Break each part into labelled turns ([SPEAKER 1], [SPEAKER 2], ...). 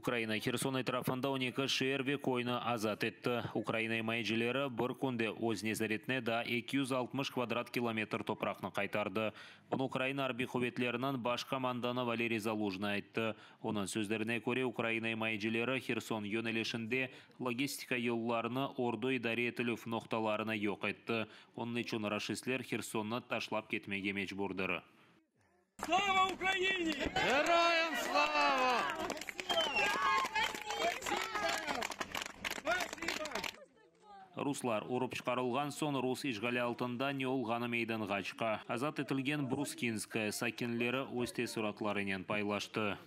[SPEAKER 1] Ukraina Herson etrafında 12 şeer ve köyni azat etti. Ukraina imayecileri bir künde öz nezaretine daa 260 kvadrat kilometr topraqnı qaytardı. Bunı Ukraina arbiy quvetleriniñ baş komandanı Valeriy Zalujnıy ayttı. Onıñ sözlerine köre, Ukraina imayecileri Herson yönelişinde logistika yollarını, ordu idare etilüv noqtalarını yoq etti. Onıñ içün raşistler Hersonnı taşlap ketmege mecburdır.
[SPEAKER 2] Слава Україні!
[SPEAKER 3] Героям слава!
[SPEAKER 2] Спасибо!
[SPEAKER 1] Ruslar urıp çıqarılğan soñ rus işğali altında ne olğanı meydanğa çıqa. Azat etilgen Bruskinskoye sakinleri öz teessuratlarınen paylaştı.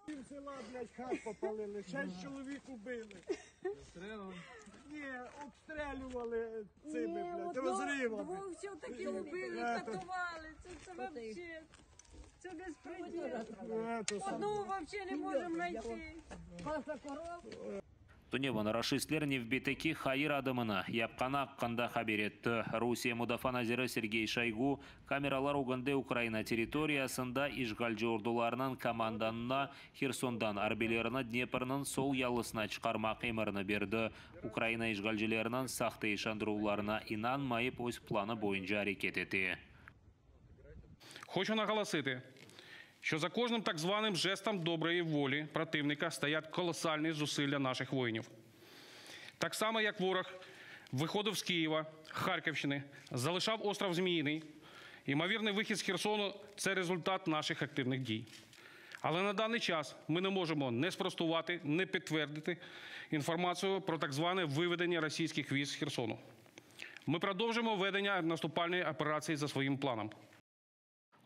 [SPEAKER 2] Пів села, блядь, хат попалили, шесть чоловік убили. Ні, обстрілювали цими, блядь, розривами.
[SPEAKER 4] Двох все-таки убили, катували. Це вообще, це безпреділ.
[SPEAKER 2] Это саме.
[SPEAKER 4] Одного вообще не можемо знайти.
[SPEAKER 1] Tünevin raşistler nevbetteki hayır adımını yapqanı aqqında haber etti. Rusiye Mudafaa naziri Sergey Şoygu kameralar ögünde Ukraina territoriyasında işğalci ordularınıñ komandanına Hersondan arbiylerini Dneprniñ sol yalısına çıqarmaq emrini berdi. Ukraina işğalcileriniñ sahte işandıruvlarına inanmayıp öz planı boyunca areket ete.
[SPEAKER 5] Хочу наголосити, що за кожним так званим жестом доброї волі противника стоять колосальні зусилля наших воїнів. Так само, як ворог виходив з Києва, Харківщини, залишав остров Зміїний, ймовірний вихід з Херсону – це результат наших активних дій. Але на даний час ми не можемо не спростувати, не підтвердити інформацію про так зване виведення російських військ з Херсону. Ми продовжимо ведення наступальної операції за своїм планом.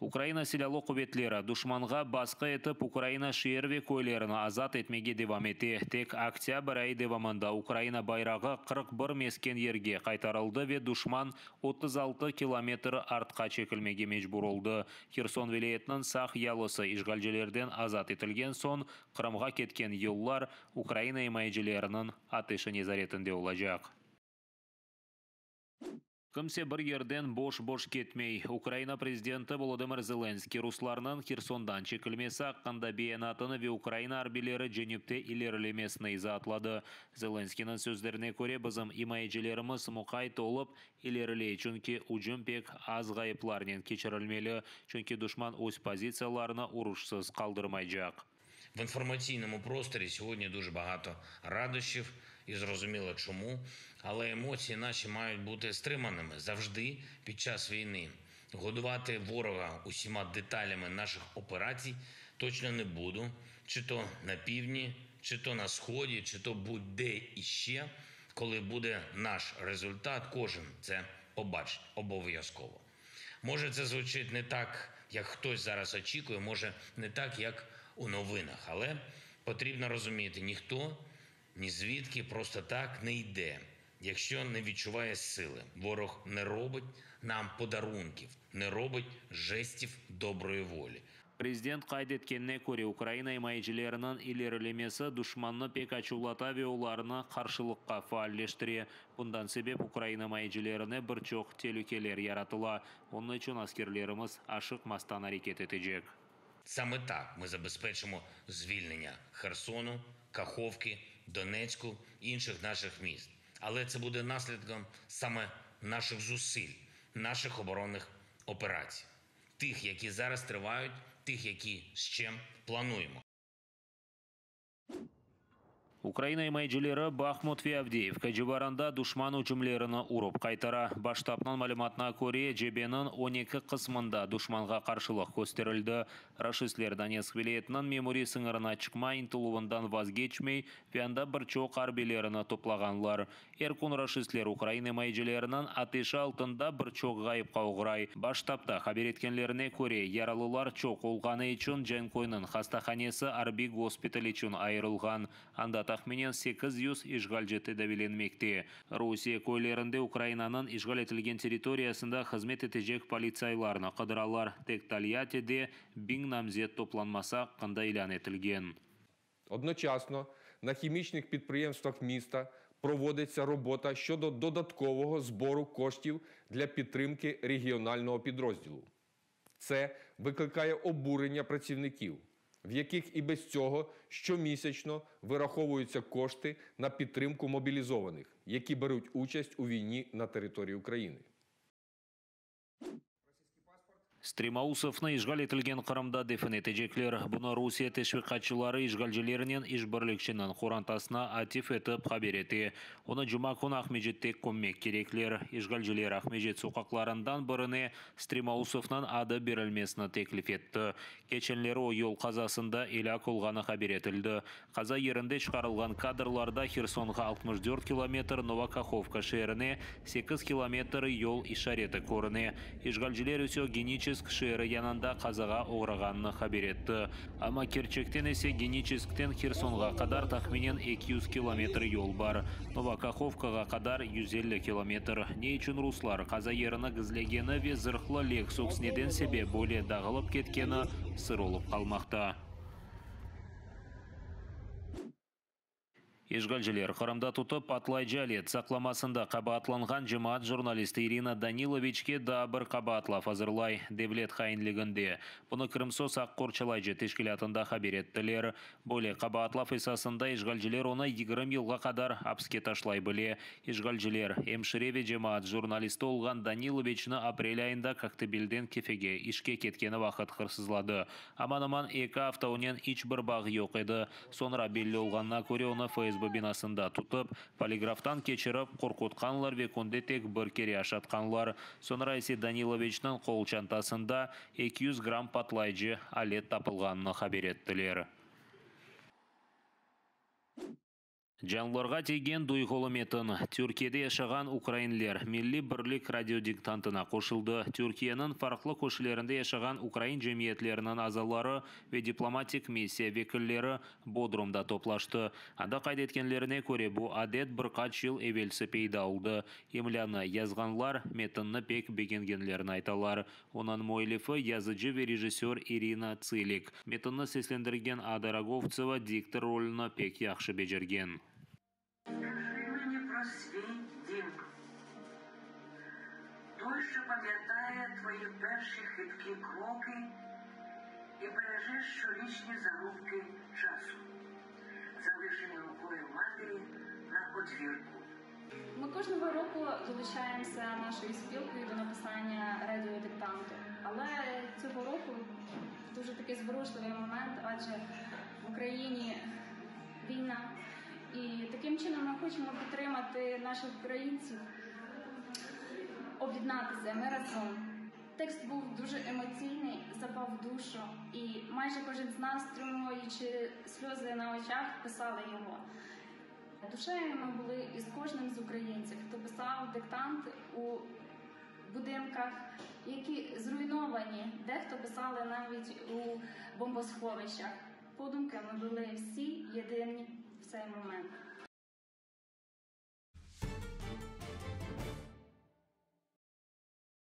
[SPEAKER 1] Ukraina Silâlı quvetleri duşmanğa basqı etip, Ukraina şeer ve köylerini azat etmege devam ete. Tek oktâbr ayı devamında Ukraina bayrağı 41 mesken yerge qaytarıldı ve duşman 36 kilometr artqa çekilmege mecbur oldı. Herson vilâyetiniñ sağ yalısı işğalcilerden azat etilgen soñ Qırımğa ketken yollar Ukraina imayecileriniñ ateşi nezaretinde olacaq. Kimse bir yerden boş-boş ketmey. Ukraina prezidenti Volodımır Zelenskıy ruslarnıñ Hersondan çekilmesi aqqında beyanatını ve Ukraina arbiyleri cenüpte ilerilemesini izaatladı. Zelenskıynıñ sözlerine köre, bizim imayecilerimiz muqayt olıp ileriley, çünki ücüm pek az ğayıplarnen keçirilmeli, çünki duşman öz pozitsiyalarını uruşsız qaldırmaycaq.
[SPEAKER 6] В інформаційному просторі сьогодні дуже багато радощів, і зрозуміло чому, але емоції наші мають бути стриманими завжди під час війни. Годувати ворога усіма деталями наших операцій точно не буду, чи то на півдні, чи то на сході, чи то будь-де іще, коли буде наш результат, кожен це побачить обов'язково. Може, це звучить не так, як хтось зараз очікує, може, не так, як у новинах, але потрібно розуміти, ніхто ні звідки просто так не йде, якщо не відчуває сили. Ворог не робить нам подарунків, не робить жестів доброї волі.
[SPEAKER 1] Prezident qayd etkenine köre, Ukraina imayecileriniñ ilerilemesi duşmannı pek açuvlata ve olarnı qarşılıqqa faalleştire. Bundan sebep Ukraina imayecilerine bir çoq telükeler yaratıla. Onıñ içün askerlerimiz aşıqmastan areket etecek.
[SPEAKER 6] Саме так ми забезпечимо звільнення Херсону, Каховки, Донецьку, інших наших міст. Але це буде наслідком саме наших зусиль, наших оборонних операцій, тих, які зараз тривають, тих, які ще плануємо.
[SPEAKER 1] Ukraina imayecileri Bahmut ve Avdeyevka civarında duşman ücümlerini urıp qaytara. Baş ştabnıñ malümatına köre, cebeniñ 12 qısmında duşmanğa qarşılıq kösterildi. Raşistler Donetsk vilâyetiniñ memuriy sıñırına çıqma ıntıluvından vazgeçmey ve anda bir çoq arbiylerini toplağanlar. Er kün raşistler Ukraina imayecileriniñ ateşi altında bir çoq ğayıpqa oğray. Baş ştabda haber etkenlerine köre, yaralılar çoq olğanı içün Canköyniñ hastahanesi arbiy gospital içün ayırılğan. Anda tahminen 800 işğalci tedaviylenmekte. Rusiye köylerinde Ukrainanıñ işğal etilgen territoriyasında hızmet etecek politsaylarnı qıdıralar. Tek Tolyatide 1000 namzet toplanması aqqında ilân etilgen.
[SPEAKER 7] Одночасно на хімічних підприємствах міста проводиться робота щодо додаткового збору коштів для підтримки регіонального підрозділу. Це викликає обурення працівників, в яких і без цього щомісячно вираховуються кошти на підтримку мобілізованих, які беруть участь у війні на території України.
[SPEAKER 1] Stremousovnı işğal etilgen Qırımda defin etecekler. Bunı Rusiye teşviqatçıları işğalcilernen işbirlikçiniñ qorantasına atif etip haber ete. Onı cuma künü Aqmescitte kömmek kerekler. İşğalciler Aqmescit soqaqlarından birine Stremousovnıñ adı berilmesini teklif etti. Keçenleri o yol qazasında elâk olğanı haber etildi. Qaza yerinde çıqarılğan kadrlarda Hersonğa 64 kilometr, Nova Kahovka şeerine 8 kilometr yol işareti körüne. İşğalciler ise Geniçesk şeeri yanında qazağa oğrağanını haber etti. Amma kerçekten ise Geniçeskten Hersonğa qadar tahminen 200 kilometr yol bar. Nova Kahovkağa qadar 150 kilometr. Ne içün ruslar qaza yerini gizlegeni ve zırhlı Lexus neden sebep böyle dağılıp ketkeni sır olıp qalmaqta. İşğalciler Qırımda tutıp patlayıcı alet saqlamasında qabaatlanğan cemaat jurnalisti İrina Daniloviçke daa bir qabaatlav azırlay, devlet hainliginde. Bunı Krımsos aq qorçalayıcı teşkilâtında haber ettiler. Böyle qabaatlav esasında işğalciler onı 20 yılğa qadar apske taşlay bile. İşğalciler, emşire ve cemaat jurnalisti olğan Daniloviçni aprel ayında Koktebelden Kefege işke ketkeni vaqıt hırsızladı. Aman-aman eki afta onen iç bir bağ yoq edi. Soñra belli olğanına köre, onı FSB binasında tutıp, poligraftan keçirip, qorqutqanlar ve künde tek bir kere aşatqanlar. Soñra ise Daniloviçniñ qol çantasında 200 gramm patlayıcı alet tapılğanını haber ettiler. Canlarğa tiygen duyğulı metin. Türkiyede yaşağan ukrainler Milliy birlik radiodiktantına qoşuldı. Türkiyeniñ farqlı köşelerinde yaşağan ukrain cemiyetleriniñ azaları ve diplomatik missiya vekilleri Bodrumda toplaştı. Anda qayd etkenlerine köre, bu adet bir qaç yıl evelsi peyda oldı. İmlânı yazğanlar metinni pek begengenlerini aytalar. Onıñ müellifi, yazıcı ve rejissör İrina Tsilik. Metinni seslendirgen Ada Rogovtseva diktor rolüni pek yahşı becergen.
[SPEAKER 8] Скажи мені про свій дім, той, що пам'ятає твої перші хиткі кроки і береже щорічні зарубки часу, залишені рукою матері на подвірку.
[SPEAKER 9] Ми кожного року долучаємося нашою спілкою до написання радіодиктанту. Але цього року дуже такий зворушливий момент, адже в Україні війна. І таким чином ми хочемо підтримати наших українців, об'єднатися. Ми разом. Текст був дуже емоційний, запав в душу, і майже кожен з нас, стримуючи сльози на очах, писали його. Душею ми були із кожним з українців, хто писав диктант у будинках, які зруйновані, дехто писали навіть у бомбосховищах. Подумки ми були всі єдині в цей момент.